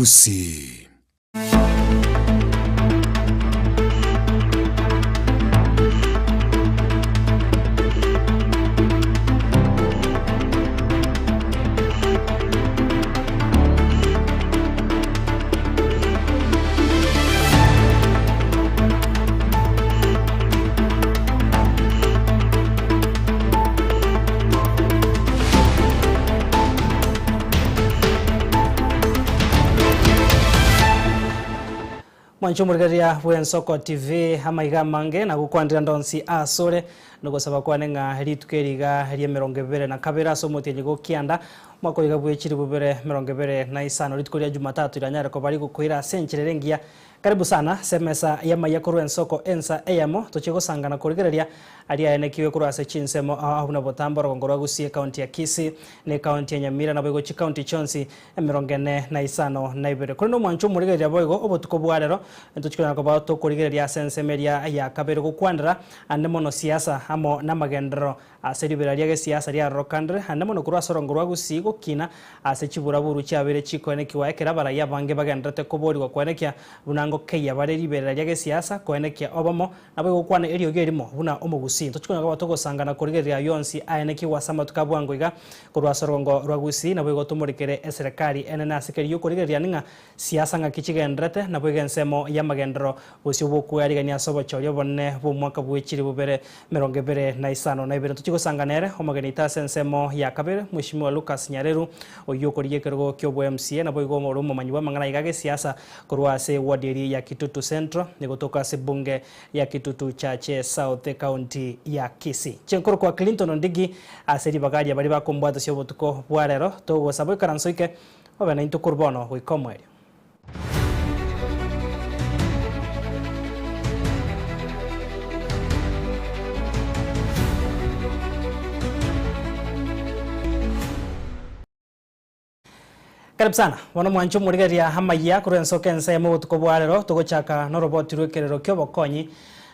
Gusii. Mwanche omorigereria bw'Ensoko TV amaiga amange nagokwanera ndonsi asore nogosaba kwane ng'a rituko eri iga ri'emerongo ebere na kabere ase omotienyi gokianda omwaka oiga bwe chilifu bibere emerongo ebere na isano rituko ria Jumatatu riranyare koba rigokoira ase enchera ere engiya Karibu sana ase emesa y'amaiya korwa ensoko ensa eyemo, tochie gosangana korigereria aria aenekiwe korwa ase chinsemo ao buna botambe orogongo rwa Gusii ecounty ya Kisii na ecounty ya Nyamira naboigo chicounty chionsi emerongo ene na isano na ibere. Korende omwancho omorigereria boigo obotuko bwa rero ntochie konyara koba tokorigereria ase ensemo eria ya kabere gokwanera ande mono siasa amo namagenderero Ase ribera ria gesiasa riarorokanire ande mono korwa ase orongo rwa Gusii gokina ase chiburaburu chiabeire chikoenekigwa ekero abarai abange bagendererete koborigwa koenekia buna ngokeyia bare riberera ria gesiasa koenekia obomo nabo egokwana eriogi erimo buna omogusii. Ntochi konya koba togosangana korigereria ayio onsi aenekigwe ase amatuko a bwango iga korwa ase orongo rwa Gusii naboigo tomorekere eserekari enene ase keria okorigereria ning'a Siasa ng'aki chigendererete, naboigo ensemo y'amagenderero bosio bw'okwearigania ase obochori obonene bw'omwaka bwe chilifu bibere emerongo ebere na isano na ibere. Ntochie gosangana ere omogeni oito ase ensemo ya kabere, Mweshimiwa Lucas Nyareru, oyio okorigia ekerogo ki'obo MCA, naboigo ore omomanyi bw'amang'ana aiga ag'esiasa korwa ase eward eria ya Kitutu Central, egotoka ase ebunge ya Kitutu Chache South, ecounty ya Kisii. Chenkorokwa Clinton Ondigi ase ribaga ria baria bakombwatasia obotuko bwa rero, togosaba oikaranse oike Obe naintwe korwa bono goika omoerio. Karibu sana bono mwanche omorigereria amayia korwa ensoko ensemo obotuko bwa rero togochaka noroboti rw'ekerero ki'obokonyi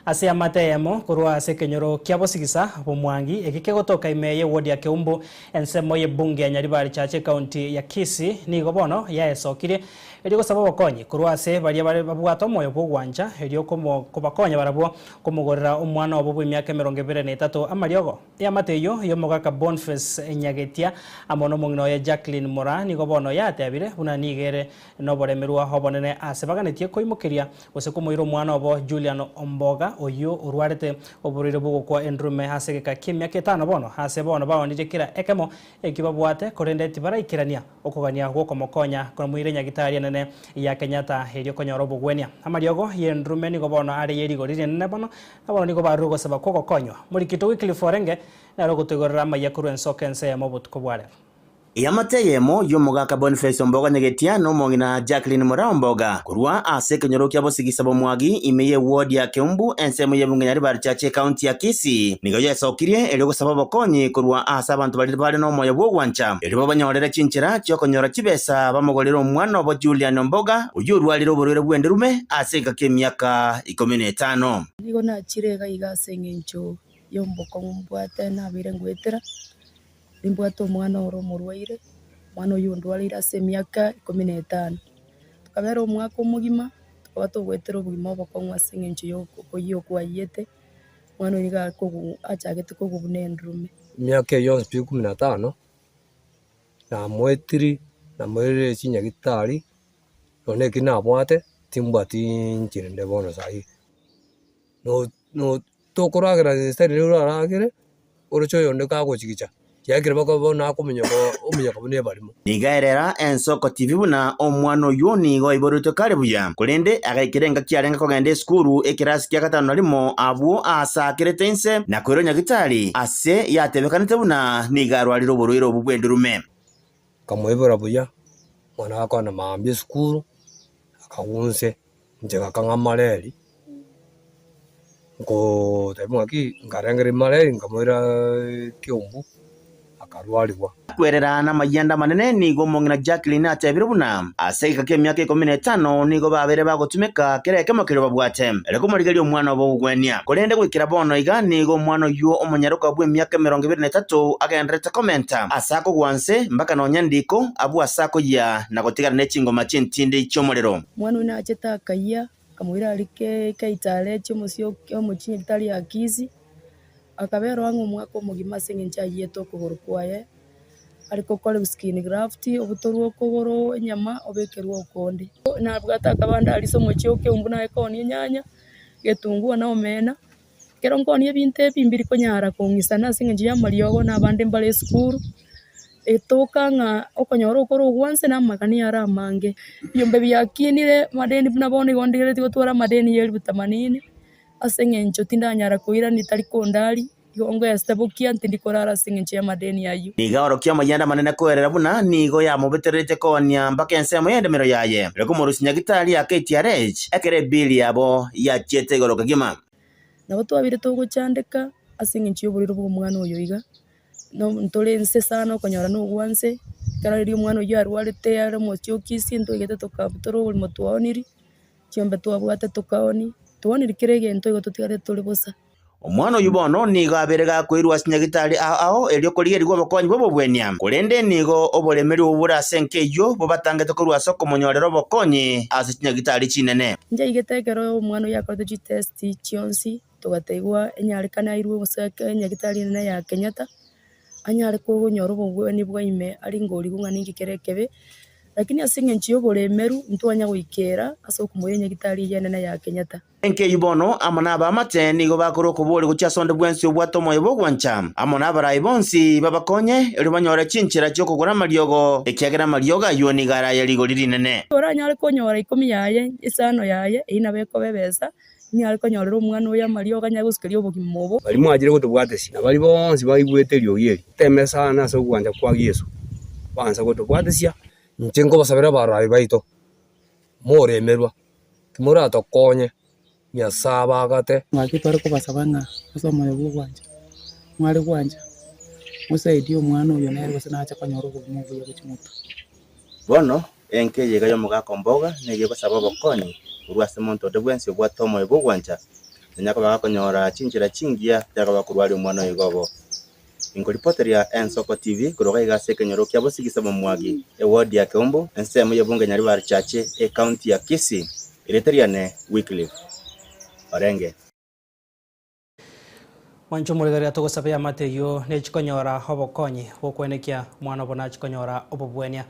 Ase eamate eyemo korwa ase ekenyoro kia Bosigisa, Bomwangi, eke kegotoka ime y'ewodi ya Keumbu, ensemo y'ebunge ya Nyaribari Chache ekaunti ya Kisii, nigo bono yaesokirie erio gosaba obokonyi korwa ase baria bare babwate omoyo bw'ogwancha erio kobakonya barabwo komogorera omwana obo bw'emiaka emerongo ebere na etato amariogo. Eamate eyio y'omogaka Boniface Nyagetia amo nomong'ina oye Jacqueline Moraa nigo bono yatebire buna nigo ere noboremerwa obonene ase baganetie koimokeria Gose komoira omwana obo Julian Omboga, oyio orwarete oborwaire bw'ogokwa endurume ase egeka ki'emiaka etano bono, aase bono baonirie kera ekemo ekio babwate, korende tibaraikerania okogania gw'okomokonya komoira enyagitari enene ya Kenyatta erio konyora obogwenia. Amariogo y'endurume nigo bono are ye rigori rinene mono, na bono nigo barure ogosaba kw'ogokonywa. Morikito Wycliffe Orenge nere ogotoigorera amayia korwa ensoko ense eyemo obotuko bwa rero. Eamate eyemo y'omogaka Boniface Omboga Nyagetia na omong'ina Jacqueline Moraa Omboga korwa ase ekenyoro kia Bosigisa Bomwagi ime ye ward ya Keumbu ensemo ye bunge Nyaribari Chache ekaunti ya Kisii nigo yesokirie erio gosaba obokonyi korwa ase abanto baria bare nomoyo bw'ogwancha erio babanyorere chinchera chiokonyora chibesa bamogorere omwana obo Julian Omboga oyio orwarire oborwaire bw'enderume ase egeka ki'emiaka ikomi na etano. Nigo nachire iga iga ase eng'encho y'obokong'u mbwate nabeire ngoetera. Nimbwate omwana ore omorwaire, omwana oyio ondwareire ase emiaka ikomi na etano. Tokabera omwaka omogima, tukaba togoetera obogima obokong'u ase eng'encho ya okoyia okwayiete, omwana oyio nigo akogu achagete kogwa buna endurume. Emiaka eyio yonsi pi ikomi na tano, namoetiri, namoirire chinyagitari, nonya eki nabwate, timbwati nchera ende bono saii. No no tokoragera gese riria oraragere. Oroche oyonde kagochigicha, kiagera bakaba bono akominyoka ominyoka buna ebarimo. Nigo aerera ensoko TV buna omwana oyio nigo aiboretwe kare buya, korende agaikera engaki arenge kogenda esukuru ekerasi kia gatano na rimo abwo aasakerete inse na koirwa nyagitari ase yatebekanete buna nigo arwarire oborwaire obwo bw'endurume. Nkamoibora buya, omwana gakogenda mambia esukuru, akagwa inse. Inche ngakang'a amareri, nkootebiwa ng'aki, nkarengereria mareri nkamoira kiombu, aka. Akarwarigwa. Kwerera namayianda amanene nigo omong'ina Jacqueline atebire buna ase egeka ki'emiaka ikomi na etano nigo babeire bagotumeka kera ekemo keria babwate ere komorigeria omwana obo ogogwenia. Korende goikera bono iga nigo omwana oyio omonyaroka bw'emiaka emerongo ebere na etato agendererete komenta ase akogwa nse mpaka nonya ndiko abwo ase akoyia na gotigara ne chingoma chintindi chi'omorero. Omwana oyio nachete akayia, akamoira aria Keitare omosie omochie nyagetari ya Kisii, Akaberwa ang'e omwaka omogima ase engencho ayiete okogoro kwaye, are gokora skin graft, obutorwe okogoro enyama obekerwe okonde. Nabwate akabande aria ase omochie o Keumbu naye koonia enyanya, getunguo na omena, ekero nkoonia ebinto ebi mbiri konyara kong'isana ase eng'encho ya amariogo na abande mbare esukuru, etoka ng'a okonyora okore ogwanse na amagani are amange. Ebiombe biakinire amadeni buna bono igo ndigereretie gotwara amadeni ya elfu themanini. Ase engencho tindanyara koirania tari kondari, igo ngoesete bokia ntindi korara ase engencho y'amadeni ayio. Nigo aorokia amayanda amanene koerera buna nigo yamobetereretie koonia mpaka ensemo y'endemero yaye, erio komorusia nyagitari ya KTRH ekero ebill yabo yachiete igoro kegima. Nabo twabeire togochandeka ase engencho y'oborwaire bw'omwana oyo iga, ntore nse sana okonyora nogwa nse, ekero riria omwana oyio arwarete are omochie o Kisii ntwaigete tokabutora oborimo twaoniri. Chiombe twabwate tokaoni, twaonire kera egento igo totigarete tore bosa. Omwana oyio bono nigo abeire gakoirwa ase nyagitari ao ao erio korigerigwa obokonyi bw'obobwenia, korende nigo oboremeri obwo bore ase enka eyio bobatangete korwa ase okomonyorera obokonyi ase chinyagitari chinene. Nchaigete ekero omwana oyio akorete chitest chionsi, togatebiwa enyarekane airwe gose enyagitari enene ya Kenyatta, anyare konyora obobweni bwa ime aringe origwe ng'a ninki kere ekebe, lakini ase eng'encho ya oboremeru ntwanya goikera ase okomoira enyagitari eyio enene ya Kenyatta. Enka eyio bono amo nabaamate nigo bakorwa okoboria gochia ase onde bwensi obwate omoyo bw'ogwancha, amo nabarai bonsi babakonye, erio banyore chinchera chi'okogora amariogo, ekiagera amariogo ayio nigo araye rigori rinene. Oranyare konyora ikomi yaye, isano yaye, eyio nabo ekoba ebesa, Ninyare konyorera omwana oyo amariogo anyare gosukeria obogima obo. Baria mwachire gotobwatesia, na baria bonsi baigwete eriogi eri, teme sana ase ogwancha kwa Yeso, bansa gotobwatesia. Inche nkobasabera abarai baito, moremerwa, timoratokonye, Nyasae abagate. Ng'aki tware kobasaba ng'a ase omoyo bw'ogwancha, mware gwancha, mosaidie omwana oyo nere gose nache konyora obogima obuya gochia motwe. Bono enka eye iga y'omogaka omboga nigo egosaba obokonyi korwa ase monto onde bwensi obwate omoyo bw'ogwancha, nonya koba gakonyora chinchera chingiya chiakoba korwaria omwana oyo iga obo. Inkoripoteria Ensoko TV korwa iga ase ekenyoro kia Bosigisa Bomwagi, eward ya Keumbu, ensemo y'ebunge Nyaribari Chache, ecounty ya Kisii. Erieta riane Wycliffe Orenge. Mwanche omorigereria togosabe eamate eyio nechikonyora obokonyi bw'okwenekia omwana obo nachikonyora obobwenia.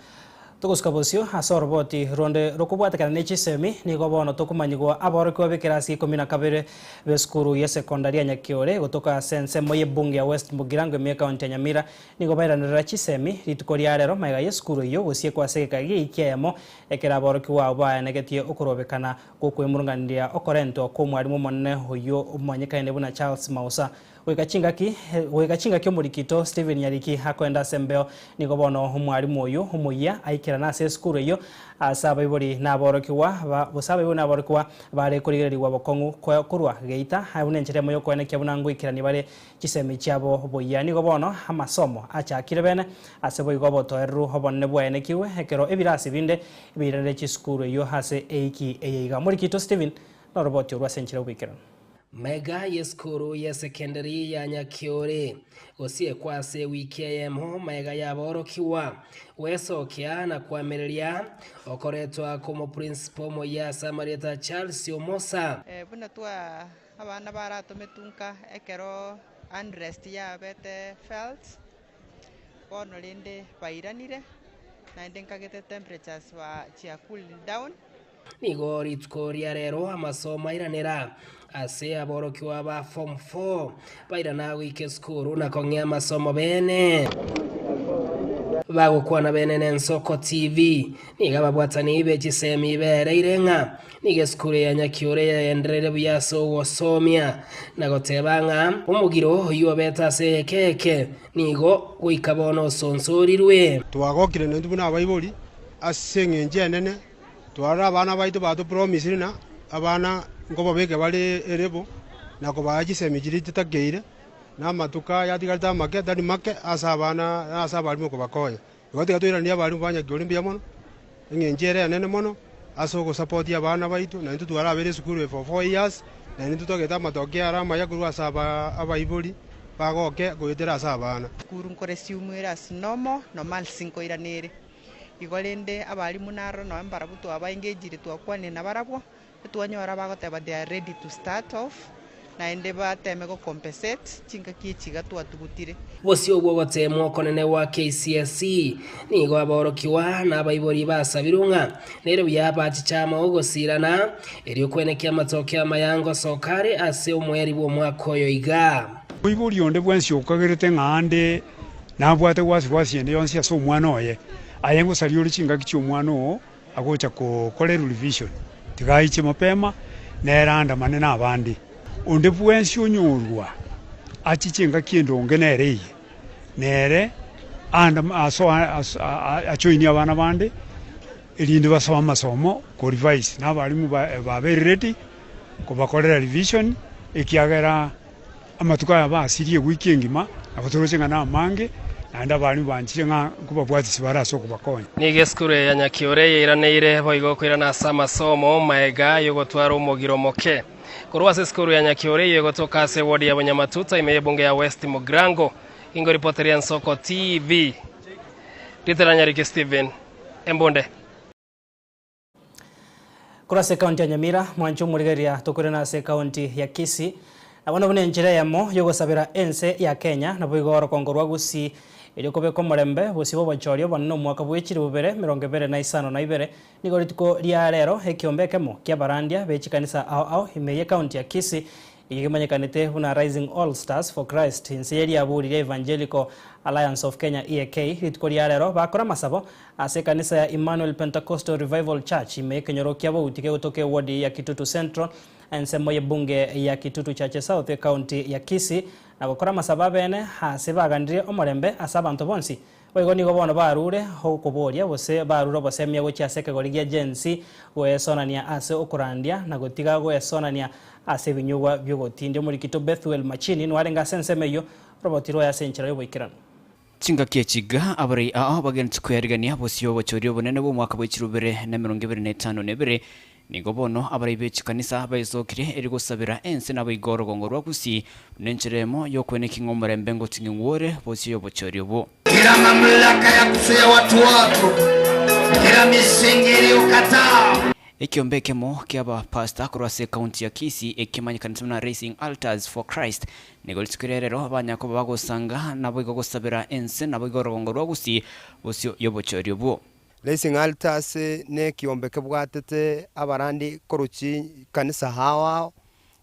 Togosuka bosio ase oroboti ronde rokobwatekana ne chisemi nigo bono tokomanyigwa aborokigwa b'ekerasi ikomi na kabere b'esukuru y'esekondari ya Nyakiore gotoka ase ensemo y'ebunge ya West Mugirango ime ekaunti ya Nyamira nigo bairanerera chisemi rituko ria rero magega y'esukuru eyio gosiekwa ase egeka gi'eiki eyemo ekero aborokigwa abwo baenegetie okorobekana Gokwemurunganeria okorentwa kw'omwarimu omonene oyio omanyekaine buna Charles Mausa. Goika chingaki goika chingaki omorikito Stephen Nyariki akoenda ase embeo, nigo bono omwarimu oyio omoyia aikerana ase esukuru eyio ase abaibori na aborokigwa ba gose abaibori na aborokigwa bare korigererigwa bokong'u korwa geita buna enchera emo yokoenekia buna ngoikerania bare chisemi chiabo boyia. Nigo bono amasomo achakire bene ase boigo obotoereru obonene bwaenekigwe ekero ebirasi binde Bairanere chisukuru eyio ase eiki eye iga. Omorikito Stephen noroboti orwo ase enchera y'oboikeranu. Mega y'esukuru y'esekenderi ya Nyakiore, gosiekwa ase ewiki eyemo magega y'aborokigwa gwesokia na koamereria okoretwa kw'omoprincipo omoyia ase amarieta Charles Omosa. Buna twa abana baratometwe nka ekero unrest yabete felt, Bono rende bairanire, naende nkagete temperatures chia cooled down. Nigo rituko ria rero amasomo airanera ase aborokigwa ba form four bairana goika esukuru na kong'ea amasomo bene. Bagokwana bene n'Ensoko TV, nigo ababwatani be chisemi beereire ng'a Nigo esukuru ya Nyakiore yagendereire buya ase ogosomia, na goteba ng'a omogiro oyio obete ase ekeke nigo goika bono osonsorirwe. Twagokire naintwe buna abaibori ase engencho enene, twarora abana baito batopromisire na abana nkobabeke bare erebo na kobaa chisemi chiria chitakeire. Na amatuko aya atigarete amake, tari make ase abana na ase abalimu okobakonya. Igo tiga toiranerie abalimu ba Nyakiore mbuya mono, eng'encho ere enene mono ase ogosapotia abana baito, na intwe twarabeire esukuru eye for 4 years, naende intwe twagete amatokeo aro amaya korwa ase aba abaibori bagoke goetera ase abana. Esukuru nkoresume ere as normal, normalcy nkoirana ere. Igo rende abalimu naroro nonye mbarabwo twaba engaged twakwanire nabarabwo, etwanyora bagoteba they are ready to start off, naende bateme go compensate chingaki echi iga twatugutire. Bosio bw'ogoteemwa okonene gwa KCSE nigo aborokigwa na abaibori basabirwe ng'a nere buya bachiche amo ogosirana, erio kwenekia amatokeo amaya ngosoka are ase omoeri bw'omwaka oyo iga. Moibori onde bwensi okagerete ng'a ande nabwate wasi-wasi ende yonsi ase omwana oye, aye ngosaria ore chingaki chi'omwana oo agocha gokorerwa revision, tiga aiche mapema, nere andamane nabande. Onde bwensi onyorwa achiche engaki endonge nere eye, nere ajoinie abana bande, erinde basoe amasomo ko revise, na abalimu babeire ready kobakorera revision, ekiagera amatuko aya basirie ewiki engima, nabo toroche ng'a namange, naende abalimu banchire ng'a nkobabwatisia bare ase okobakonya. Nigo esukuru eye ya Nyakiore yairaneire boigo koirana ase amasomo maega y'ogotwara omogiro omoke. Korwa ase esukuru ya Nyakiore eyio egotoka ase eward ya Bonyamatuta ime y'ebunge ya West Mugirango, ingoripoteria Ensoko TV. Ritera Nyariki Stephen, Embunde. Korwa ase ekaunti ya Nyamira, mwanche omorigereria tokoirana ase ekaunti ya Kisii. Na bono buna enchera eyemo yogosabera ense ya Kenya, naboigo orokongo rwa Gusii erio kobeka omorembe bosio bw'obochori obonene omwaka bwe chilifu bibere emerongo ebere na isano na ibere, nigo rituko ria rero ekiombe ekemo ki'abarandia be chikanisa ao ao ime y'ekaunti ya Kisii Eki kemanyekanete buna Rising All Stars for Christ, inse ye riaburi ria Evangelical Alliance of Kenya, EAK, rituko ria rero bakora amasabo ase ekanisa ya Emmanuel Pentecostal Revival Church ime y'ekenyoro kia Bouti kegotoka ewodi ya Kitutu Central ensemo y'ebunge ya Kitutu Chache South ecounty ya Kisii na gokora amasabo abene ase baganirie omorembe ase abanto bonsi Boigo nigo bono barure okoboria, gose barure obosemia gochia ase ekegori gia Gen Z, goesonania ase okorandia, na gotiga goesonania ase ebinyugwa bi'ogotindia. Omorikito Bethuel Machini nwarenge ase ensemo eyio, roboti rwaye ase enchera y'oboikeranu. Chingaki echi iga, abarai ao bagenderete kweyarigania bosio obochori obonene bw'omwaka bwe chilifu bibere na emerongo ebere na etano na ebere. Nigo bono abarai be chikanisa baesokire erio gosabera ense naboigo orogongo rwa Gusii buna enchera emo y'okweneki ng'a omorembe ngoting'igwa ore bosio y'obochori obwo. Kila mamlaka ya kuzuia watu wako, kila misingi iliyokataa. Ekiombe ekemo ki'abapastor korwa ase ekaunti ya Kisii ekemanyekanete buna Raising Altars for Christ nigo rituko ria rero banyakoba bagosanga naboigo gosabera ense naboigo orogongo rwa Gusii bosio y'obochori obwo. Raising Altars nekiombe kebwatete abarandi korwa chikanisa ao ao,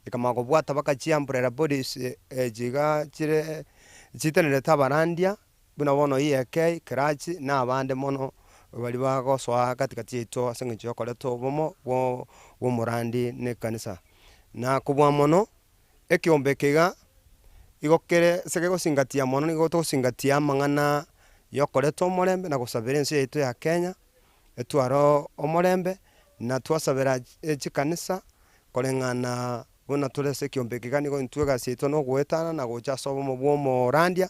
ekamanya kobwata mpaka chi umbrella bodies echi iga chire chitenerete abarandia, buna bono EAK, Clergy na abande mono baria bagosoa katikati yaito ase eng'encho ya okoreta obomo bwa omorandi na ekanisa. Na kobua mono, ekiombe eke iga, igo kere ase kegosingatia mono nigo togosingatia amang'ana ya okoreta omorembe na gosabera ense yaito ya Kenya, etware omorembe, na twasabera chikanisa koreng'ana buna tore ase ekiombe eke iga nigo intwe egasi yaito na ogoetana na gocha ase obomo bwa omorandia,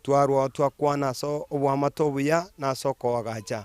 twarwao twakwana ase oboamate obuya na ase okoagacha.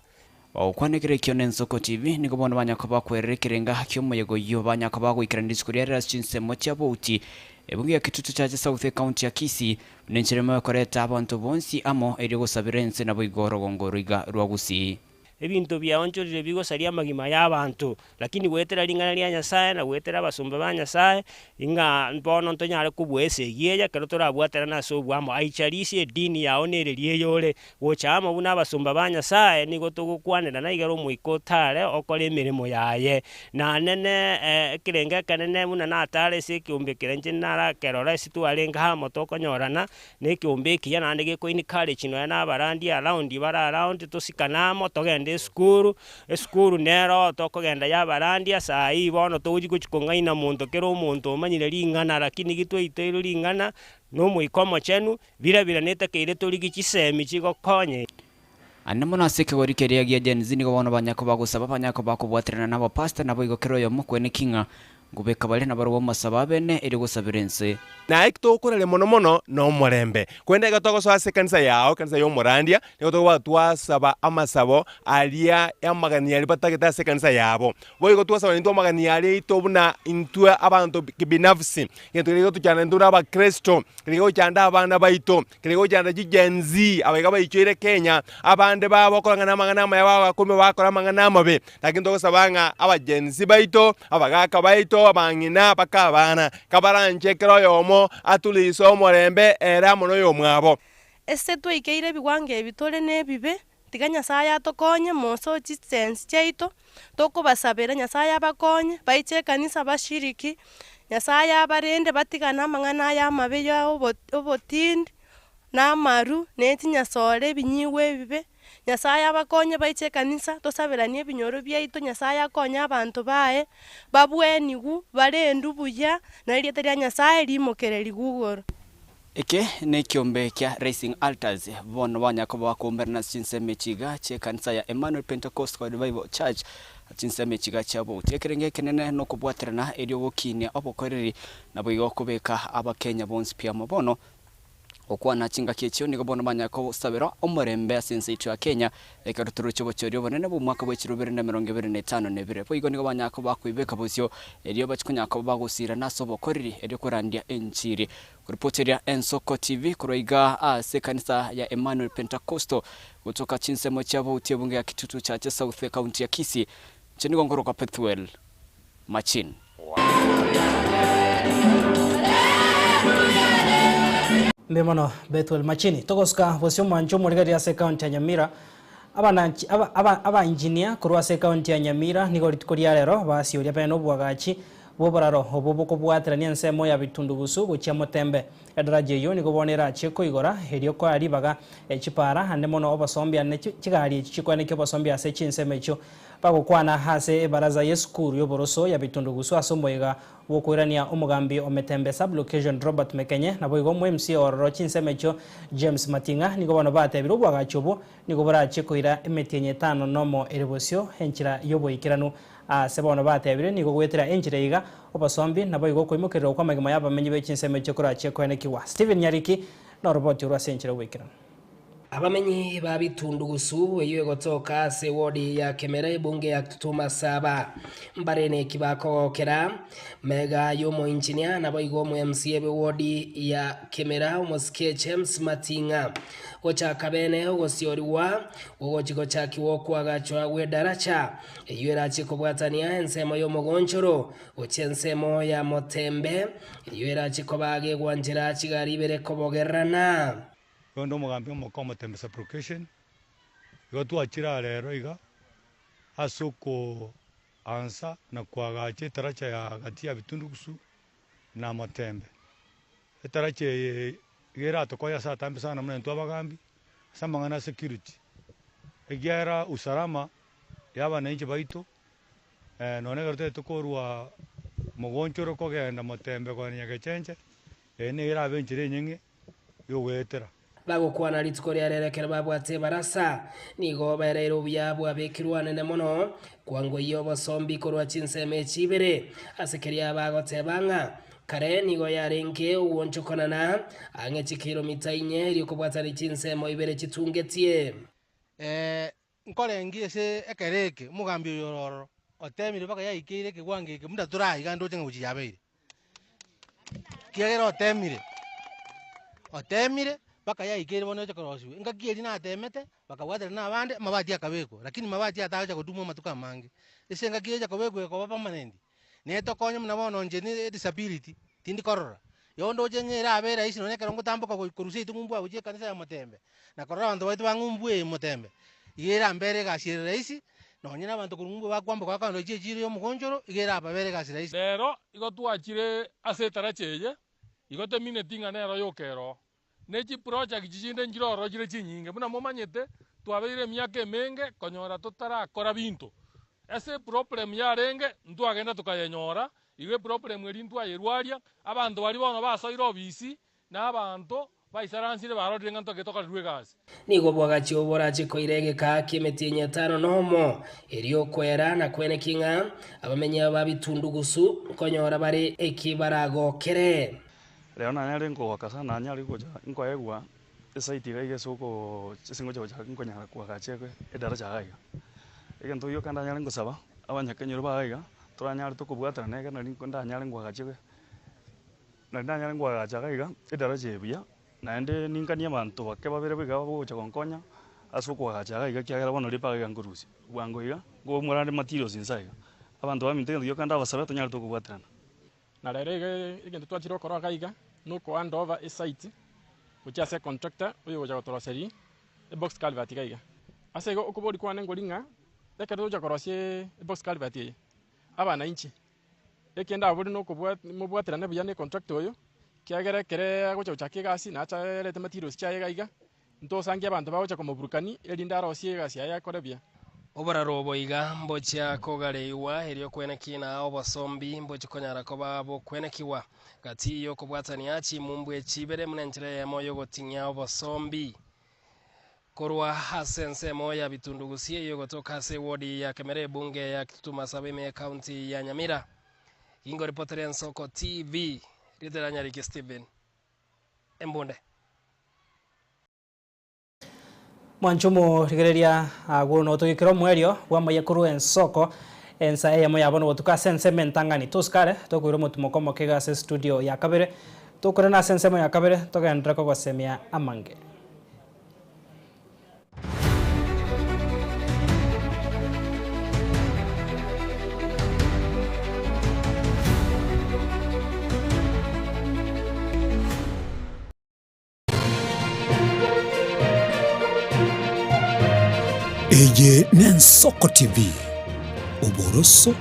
Ogokwanekera ekio nensoko chibi, nigo bono banyakoba kwerera ekerenga ki'omoyega oyio, banyakoba goikerania rituko ria rero ase chinsemo chia Bouti, ebunge ya Kitutu Chache South ecounty ya Kisii, buna enchera emo yokoreta abanto bonsi amo erio gosabera ense naboigo orogongo roiga rwa Gusii. Ebinto biaonchorire bigosaria amagima y'abanto, lakini goetera ring'ana ria Nyasaye na goetera abasomba ba Nyasaye, ng'a bono ntonyare kobua esegi eye ekero torabwaterane ase oboamo. Aicharisie edini yao nereria eyore gocha amo buna abasomba ba Nyasaye, nigo togokwanerana igere Omoika otare okore emeremo yaye. Nanene ekerengo ekenene buna natare ase ekeombe keria inche narakerora ase twarenge amo tokonyorana, Na ekeombe ekiya naende geko encourage nonya na abarandia around bare around tosikane amo togende esukuru, esukuru nero tokogenda ya abarandia saa hii bono togochi gochi kong'aina monto kera omonto omanyire ring'ana lakini ki twaiteirwe ring'ana na omoika omochenu, bira bira netakeire torigie chisemi chigokonya. Ande mono ase ekegori keria gia Gen Z nigo bono banya koba gosaba banya koba kobwaterana na abapastor naboigo kera oyomo kweneki ng'a Ngobeka bare nabarabwo amasabo abene erio gosabera ense. Na eki togokoraria mono mono nomorembe. Korende ekero togosoa ase ekanisa yao, ekanisa y'omorandia, nigo tokoba twasaba amasabo aria y'amagani aria batagete ase ekanisa yabo. Boigo twasaba intwe amagani aria aito buna intwe abanto kibinafsi, egento keria gegotochanda intwe buna abakristo, keria kegochanda abana baito, keria kegochanda chi Gen Z, aba iga baichoire Kenya, abande babo okorang'ana amang'ana amaya bagokumia bakora amang'ana amabe. Lakini togosaba ng'a aba Gen Z baito, abagaka baito, abang'ina, mpaka abana, kabaranche kera oyomo ature ise omorembe ere amo noyomwabo. Ase twaikeire ebiwango ebi tore nebibe, tiga Nyasaye atokonye mosoe chisensi chiaito, tokobasabera Nyasaye abakonye, baiche ekanisa bashiriki, Nyasaye abarende batigane amang'ana aya amabe ya obo obotindi, na amaru, ne chinyasore ebinyigwa ebibe, Nyasaye abakonye baiche ekanisa, tosaberanie ebinyoro biaito, Nyasaye akonye abanto baye, babweniwu, barendwe buya, na erieta ria Nyasaye rimokererigwe igoro. Eke nekiombe kia Rising Altars, bono banyara koba bakoumberana ase chinsemo echi iga chi'ekanisa ya Emmanuel Pentecostal Revival Church, chinsemo echi iga chia Bouti. Ekerengo ekenene nokobwaterana erio gokinia obokoreri naboigo kobeka abakenya bonsi pi amo. Bono Gokwana chingaki echio nigo bono banyare kosabera omorembe ase ense yaito ya Kenya, ekero toroche obochori obonene bw'omwaka bwe chirobere bibere na emerongo ebere na etano na ebere. Boigo nigo banyare koba bakoibeka bosio, erio bachie konyara koba bagosirana ase obokoreri erio korandia enchiri. Koripoteria Ensoko TV korwa igaa ase ekanisa ya Emmanuel Pentecostal gotoka chinsemo chia Bouti ebunge ya Kitutu Chache South ekaunti ya Kisii. Inche nigo nkorokwa Pethuel Machin. Mbuya mono Bethuel Machini. Togosuka bosio omwancho omorigereria ase ekaunti ya Nyamira. Abananchi aba aba abaengineer korwa ase ekaunti ya Nyamira nigo rituko ria rero basioria bene oboagachi bw'oboraro obwo bokobwaterania ensemo ya Bitundugusu gochia Motembe. Edaraja eyio nigo bono erachie koigora erio koa ribaga chipara ande mono obosombi ande chigari echi chikoenekia obosombi ase chinsemo echio. Bagokwana ase ebaraza y'esukuru y'oboroso ya Bitundugusu ase omoyega bw'okoirania omogambi o Metembe Sub-location Robert Mekenye naboigo omo-MC ororo chinsemo echio James Mating'a nigo bono batebire obwagachi obwo nigo borachie koira emetienyi etano nomo ere bosio enchera y'oboikeranu ase bono batebire nigo goetera enchera iga obosombi naboigo okoimokererwa kw'amagima y'abamenyi be chinsemo echio korachie koenekigwa. Stephen Nyariki noroboti orwo ase enchera y'oboikeranu. Abamenyi ba Bitundugusu eyio egotoka ase ewodi ya Kemera ebunge ya Kitutu Masaba mbare neki bakogokera mega y'omoinjinia naboigo omo MCA bw'ewodi ya Kemera omosike James Mating'a gochaka bene ogosiorigwa gogochi gochakigwa okoagachwa gw'edaracha eyio erache kobwatania ensemo y'omogonchoro gochia ensemo ya Motembe eyio erache koba gegwanchera chigari ibere kobogererana. Rende omogambi omoke omotembe supplication, igo twachire aa rero iga ase okoansa na koagacha etaracha ya gati ya Bitundugusu na Motembe. Etaracha eye iga eratokonye ase atambe sana buna intwe abagambi, ase amang'ana a security, ekiagera usalama ya abananchi baito nonya ekero totagete korwa mogonchoro kogenda Motembe kogenda Nyagechenche, eye nigo erabe enchera enyeng'e. y'ogoetera. Bagokwana rituko ria rero ekero babwate ebarasa, nigo baereire obuya bwabekirwe anene mono, kwangoyia obosombi korwa chinsemo echi ibere, ase keria bagoteba ng'a kare nigo yarenge ogwonchokonana ang'e chikilomita inye erio kobwatania chinsemo ibere chitungetie. Ee, nkorengie ase ekero eke omogambi oyo ore ororo, otemire mpaka yaikeire ekewango eke buna toraiga ndoche ng'a gochia yabeire. Ekiagera otemire, otemire mpaka yaikeire bono eche korosiwa. Engaki eria natemete, bakabwaterana na abande, amabati akabekwa, lakini mabati atagocha kodumu amatuko amange. Ase engaki echa kobekwa ekoba permanent, netokonye buna bono inche ne edisability, tindi korora. Igo ndoche ng'a erabe erahisi nonye ekero ngotamboka goi korwa seito ng'umbu agwo gochia ekanisa ya Motembe, na korora abanto baito ba ng'umbu eye Motembe, iga erambere egasi ere rahisi, nonye na abanto korwa ng'umbu bakwamboka bakogenda gochia echiro ya omogonchoro, iga erababere egasi rahisi. Rero igo twachire ase etaracha eye, igo temineti ng'a nero yoka eroo. Ne chiproject chinde nchire ororo chire chinyinge. Buna momanyete, twabeire emiaka emenge konyora totarakora binto. Ase eproblem yarenge, ntwagenda tokayenyora, igo eproblem eria ntwayerwaria, abanto baria bono basoire obisi, na abanto. Baisaransire barorire ng'a ntoke tokorerwe egasi. Nigo obwagachi obo borache koira egeka ki'emetienyi etano nomo, erio okwera na kweneki ng'a abamenyi aba ba bitundugusu nkonyora bare eki baragokere. Rero nanyare nkogoka sana nanyare gocha nkoegwa esite iga iga ase okoo ase ngocha gocha nkonyara koagacha edaraja iga iga. Egento gioka ndanyare ngosaba, abanyakenyoro ba iga iga, toranyare tokobwaterana ekero nari ndanyare nkoagacha nari ndanyare nkoagacha iga iga edaraja eye buya, naende ninkanie abanto bake babere iga bagocha gonkonya ase okoagacha iga iga ekiagera bono ribaga iga nkorusia. Bwango iga, nkoumora ande materials inse iga. Abanto baminto egento gioka ndabasabe tonyare tokobwaterana. Na rero iga egento twachire gokora iga iga, na okohand over esite gochia ase econtractor oyogocha gotoroseria ebox culvert iga iga. Ase igo okoboria kwane nkori ng'a, ekero togocha korosia ebox culvert eye, abananchi, ekende abwo na okobwa mobwaterane buya na econtractor oyo, ekiagera ekere agocha gochaka egasi nache arete materials chiaye iga iga, Ntosangie abanto bagocha komoburukania, erinde arosie egasi yaye akore buya. Oboraro obo iga mbochia kogareigwa, erio kwenekina obosombi mbochia konyara koba bokwenekigwa gati y'okobwatania chimumbu echi ibere buna enchera eyemo y'ogoting'ia obosombi. Korwa ase ensemo ya Bitundugusi eyogotoka ase ewodi ya Kemera ebunge ya Kitutu Masaba ime y'ecounty ya Nyamira. Ingoripotere Ensoko TV, Ritera Nyariki Stephen. Embunde. Mwanche omorigereria agwo notogikera omoerio bw'amaiya korwa ensoko ensa eyemo ya bono botuko ase ensemo entang'ani. Tosikare tokoira omotimoko omoke iga ase estudio ya kabere, tokorana ase ensemo ya kabere togenderere kogosemia amange. Eye n'Ensoko TV, oboroso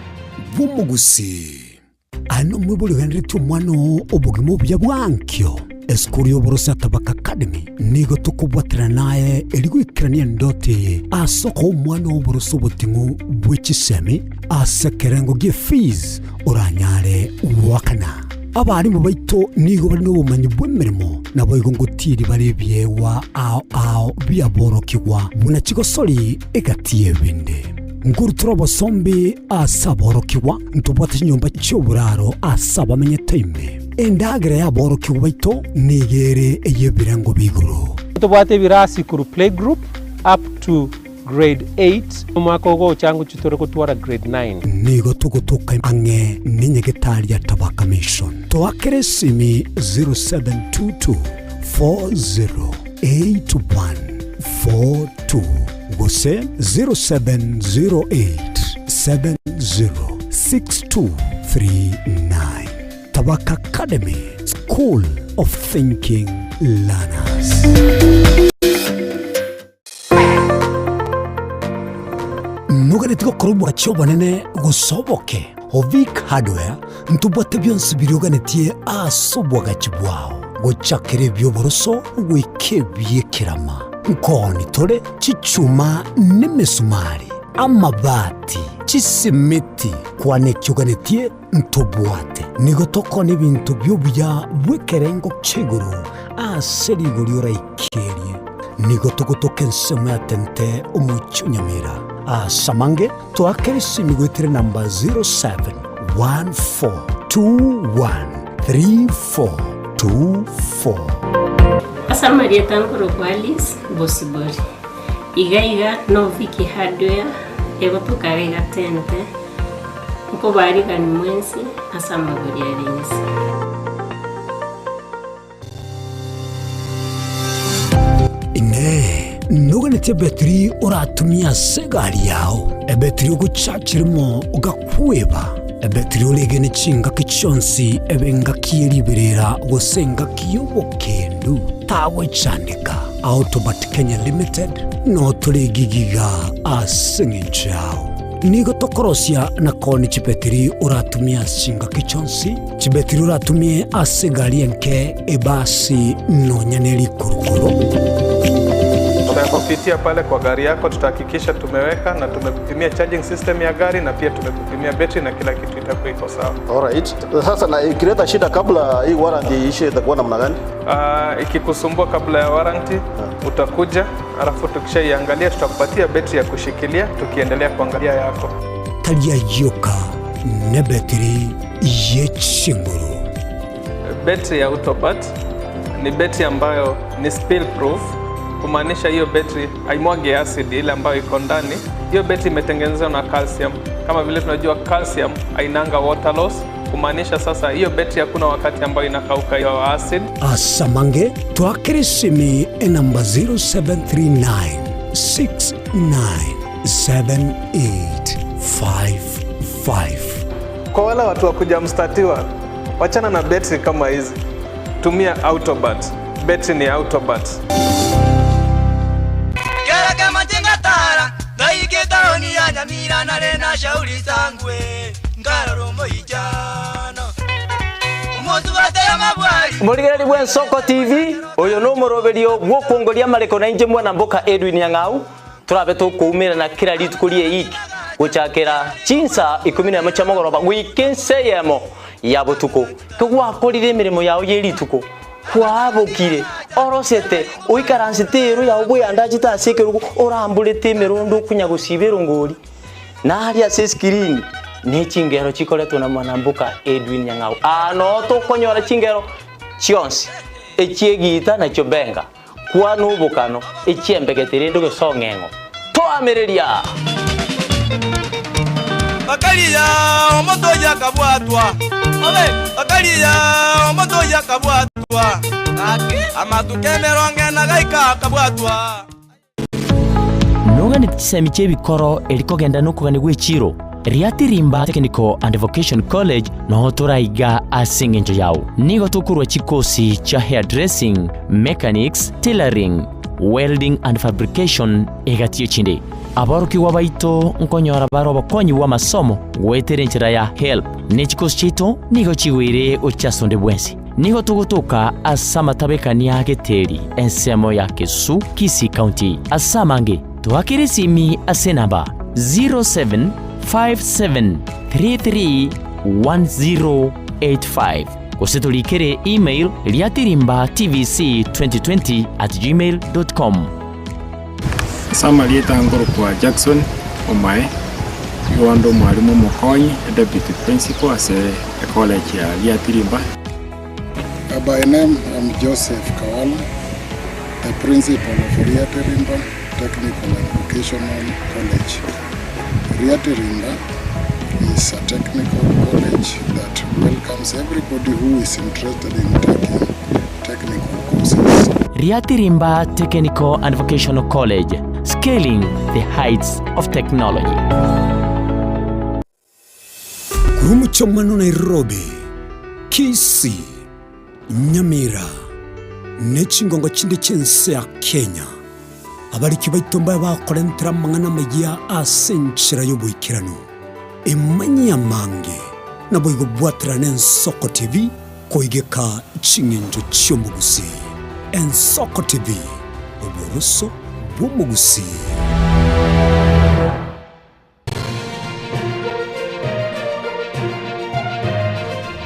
bw'omogusii. Aye nomoibori ogenderetie omwana oo obogima obuya bwa ankio. Esukuru y'oboroso ya Tabaka Academy nigo tokobwaterana naye erio goikerania endoto eye ase okoa omwana oo oboroso oboting'u bwe chisemi ase ekerengo gie fees oranyare goakana. Abarimu baito nigo bare nobomanyi bw'emeremo, naboigo ngotiiri bare ebiegwa ao ao biaborokigwa buna chigosori egati y'ebinde. Nkorutora obosombi ase aborokigwa, ntobwate chinyomba chi'oboraro ase abamenyete ime. Endagera y'aborokigwa baito nigo ere ey'ebirengo b'igoro. Tobwate ebirasi korwa playgroup up to grade 8. Omwaka ogocha ngochia tore gotwara grade 9. Nigo togotoka ang'e nenyagetari ya Tabaka Mission. Toakere esimi 0722 408142 gose 0708 706239. Tabaka Academy, School of Thinking Learners. Noganeti gokora obwagachi obonene gose oboke? Ovic Hardware ntobwate bionsi biria oganetie ase obwagachi bwao, gochakera ebi'oboroso goika ebi'ekerama. Nkooni tore chichuma nemesumari, amabati, chisimiti, kwana eki oganetie ntobwate. Nigo tokona ebinto bi'obuya bw'ekerengo kia igoro ase rigori oraikerie. Nigo togotoka ensemo ya Tente omochie o Nyamira. Ase amange toakere esimi goetera enamba 0714213424. Ase amarieta nkorokwa Alice Bosibori. Iga iga no Vicky Hardware egotoka iga iga Tente. Nkobaarigani mwensi ase amagori are inse. Inee! Noganetie ebetiri oratumie ase egari yao? Ebetiri ogochacha rimo ogakweba? Ebetiri oregene chingaki chionsi ebe engaki ye riberera gose engaki y'obokendu? Tagwechandeka. Autobat Kenya Limited notore gigiga ase eng'encho yao. Nigo tokorosia na koonia chibetiri oratumie ase chingaki chionsi, chibetiri oratumie ase egari enke, ebasi, nonya ne rikurukuru. Tutakupitia pale kwa gari yako, tutahakikisha tumeweka na tumekupimia charging system ya gari na pia tumekupimia betri na kila kitu itakuwa iko sawa. Alright. Sasa na ikileta shida kabla hii warranty iishe itakuwa namna gani? Ikikusumbua kabla ya warranty utakuja, alafu tukishaiangalia tutakupatia betri ya kushikilia tukiendelea kuangalia yako. Taria yoka nebetiri yechinguru. Betri ya Autobat ni betri ambayo ni spill proof, kumaanisha hiyo betri haimwagi acid ile ambayo iko ndani. Hiyo betri imetengenezwa na calcium. Kama vile tunajua calcium hainanga water loss, kumaanisha sasa hiyo betri hakuna wakati ambayo inakauka hiyo acid. Asamange twakirisimi enamba 0739 697855. Kwa wale watu wa kuja mstatiwa, wachana na betri kama hizi, tumia Autobat. Betri ni Autobat. Kereke machinga tara ndaike taoni ya Nyamira nare na shauri sangwe ngarora omoichano omotu batera mabwari. Murigereri bwa Ensoko TV uyu no muroberio gwokongoria mariko na inje mwana mboka Edwin Nyang'au turabe tukuumira na kila rituko rie iki guchakira chinsa 11 chia mogoroba gwike nseyemo ya botuko kigwakorire emirimo yao ye rituko kwabukire orosete uikaransete eru yao bweyandachete ase ekerugo oramburete emirondo okunya gosiba erongori naria ase escreen ne chingero chikoretwo na mwanambuka Edwin Nyang'au ano tokonyora chingero chionsi echiegita nakio benga kwana obokano echiembegetere ende gosong'eng'o toamereria. Bakariya omoto yakabwatwa bakariya omoto yakabwatwa amatuko emerongo ena gaika akabwatwa. Nogani chisemi chia ebikoro erikogenda nokogani gwa echiro Riatirimba Technical and Vocation College noho toraiga ase eng'encho yao. Nigo tokorwa chikosi chia hairdressing, mechanics, tailoring, welding and fabrication egati echinde. Aborokigwa baito nkonyora bare obokonyi bwa amasomo goetera enchera ya HELB. Ne chikosi chiaito nigo chigwire gochia bwensi. Nigo togotoka ase amatabekania geteri ensemo ya Kisumu, Kisii County. Ase amange twakere esimi ase enamba 0757331085 gose torikere email riatirimba tvc 2020 at gmail com. Ase amarieta ngorokwa Jackson Omae, igo ande omwalimu omokonyi, deputy principal ase ecollege ya Riatirimba. By name, I'm Joseph Kawala, the principal of Riatirimba Technical and Vocational College. Riatirimba is a technical college that welcomes everybody who is interested in taking technical courses. Riatirimba Technical and Vocational College, scaling the heights of technology. Korwa Nairobi, Kisii, Nyamira, ne chingongo chinde chi'ense ya Kenya, abariki baito mbaye bakorentera amang'ana amaya ase enchera y'oboikeranu. Emanyia amange nabo igobwaterana Ensoko TV koigeka ching'encho chi'omogusi. Ensoko TV, oboroso bw'omogusi.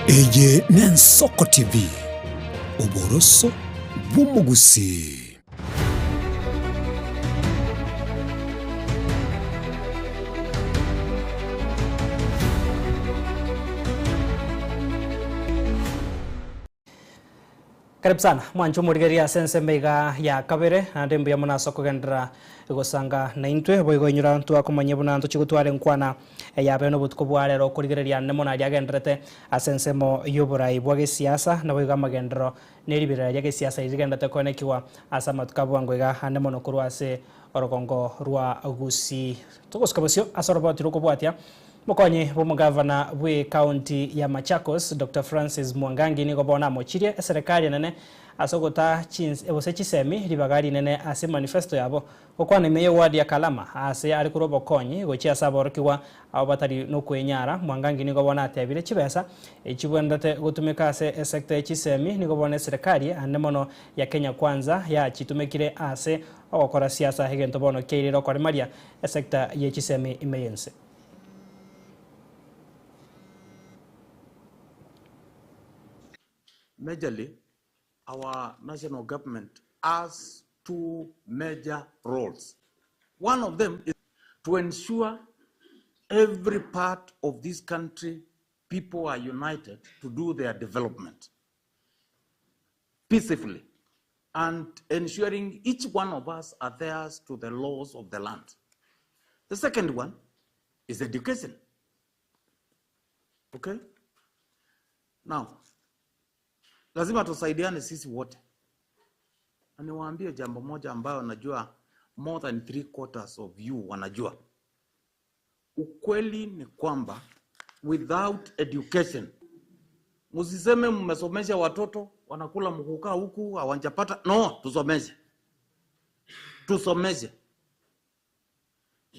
Eye n'Ensoko TV, oboroso bw'omogusi. Karibu sana mwancho morigeria ase ensemo iga ya kabere naende mbuya mono ase okogendera egosanga na intwe boigo inyora twakomanya buna ntochi gotwara enkwana yabe na obotuko bwa rero okorigereria nemo naria agenderete ase ensemo ya oborai bwa gesiasa nabo iga amagendero na eribera ria gesiasa rigendete koenekiwa ase amatuko abwango iga ande mono korwa ase orogongo rwa Gusii. Togosika bosio ase oroboti rokobwatia. Mokonyi bw'omogavana bw'ekaunti ya Machakos, Doctor Francis Mwangangi nigo bono amochirie eserekari enene ase ogotaa chins gose chisemi ribaga rinene ase manifesto yabo gokwana ime y'eward ya Kalama aase are korwa obokonyi gochia ase aborokigwa abo batari nokwenyara. Mwangangi nigo bono atebire chibesa echibwenerete gotumeka ase esector ye chisemi nigo bono eserekari ande mono ya Kenya Kwanza yachitumekire ase ogokora siasa egento bono kiairire okoremaria esector ye chisemi ime y'ense. Majorly, our national government has two major roles. One of them is to ensure every part of this country people are united to do their development peacefully and ensuring each one of us adheres to the laws of the land. The second one is education. Okay? Now, lazima tusaidiane sisi wote. Na niwaambie jambo moja ambayo najua more than 3/4 of you wanajua. Ukweli ni kwamba without education, msiseme mmesomesha watoto wanakula mkukaa huku hawajapata. No, tusomeshe, tusomeshe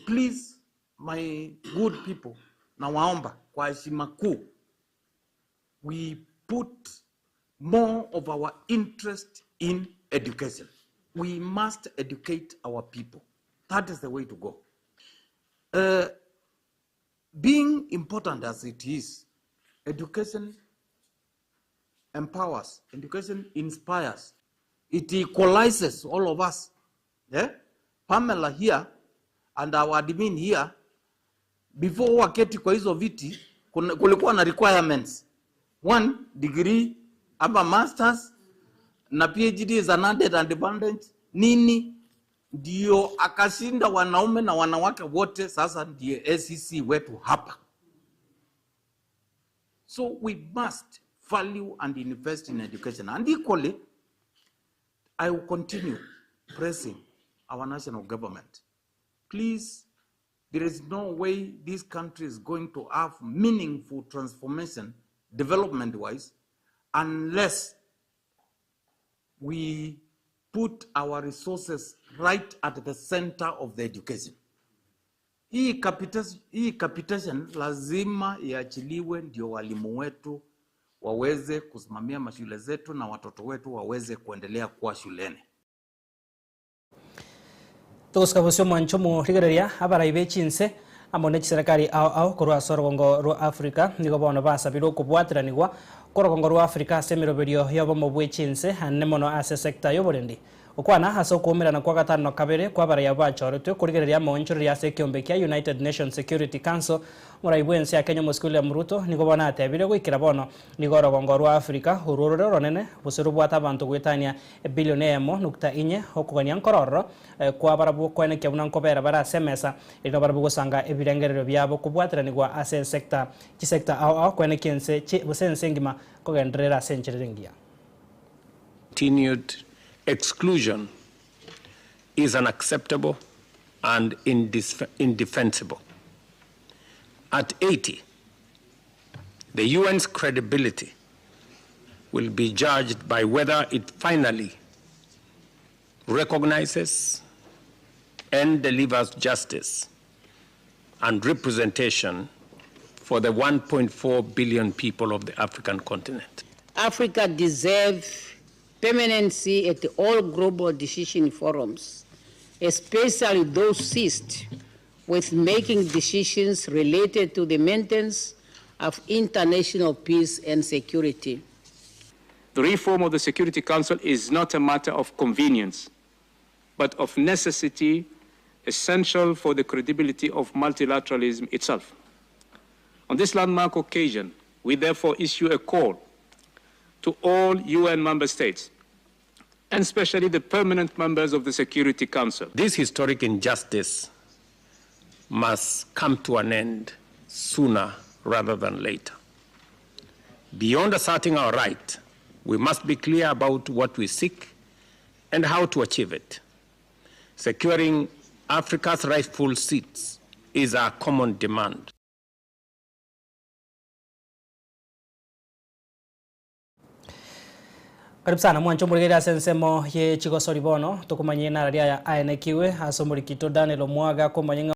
please, my good people. Nawaomba kwa heshima kuu, we put more of our interest in education. We must educate our people. That is the way to go. Being important as it is, education empowers, education inspires, it equalizes all of us. Yeah? Pamela here and our admin here, before waketi kwa hizo viti, kulikuwa na requirements. One, degree, ama masters, na PhD is an added advantage. Nini? Ndio akashinda wanaume na wanawake wote, sasa ndiye ACC wetu hapa. So we must value and invest in education. And equally, I will continue pressing our national government. Please, there is no way this country is going to have meaningful transformation, development-wise, unless we put our resources right at the center of the education. Hii capitation lazima iachiliwe ndio walimu wetu waweze kusimamia mashule zetu na watoto wetu waweze kuendelea kuwa shuleni. Tugosika bosio mwancho morigereria abarai bechinse amo ne chiserikali ao ao korwa ase orogongo rwa Africa nigo bono basabirwe okobwatiranigwa kwa orogongo rwa Africa ase emeroberio y'obomo bwa echinse ane mono ase sector y'oborendi. Okwana ase okuumerana kwa gatano na kabere kwa abarai abo bachoretwe korigereria amaonchoreria ase ekiombe kia United Nations Security Council omorai bwa ense ya Kenya Omosike William Ruto nigo bono atebire goikera bono nigo orogongo rwa Africa orwo rore oronene gose robwate abanto goetania ebilion eyemo nukta inye okogania nkorororo kwa barabwo koenekia buna nkobera bare ase emesa erinde barabwo gosanga ebirengererio biabo kobwatiranigwa ase esector chisector ao ao koenekia ense chi gose ense engima kogenderera ase enchera engiya. Continued exclusion is unacceptable and indefensible. At 80, the UN's credibility will be judged by whether it finally recognizes and delivers justice and representation for the 1.4 billion people of the African continent. Africa deserves permanency at all global decision forums, especially those seized with making decisions related to the maintenance of international peace and security. The reform of the Security Council is not a matter of convenience, but of necessity essential for the credibility of multilateralism itself. On this landmark occasion, we therefore issue a call to all UN member states, and especially the permanent members of the Security Council. This historic injustice must come to an end sooner rather than later. Beyond asserting our right, we must be clear about what we seek and how to achieve it. Securing Africa's rightful seats is our common demand. Karibu sana mwancho omorigereria ase ensemo ye chigosori bono tokomanya enara riaya aenekiwe ase omorikito Daniel Omwaga komanya ng'a.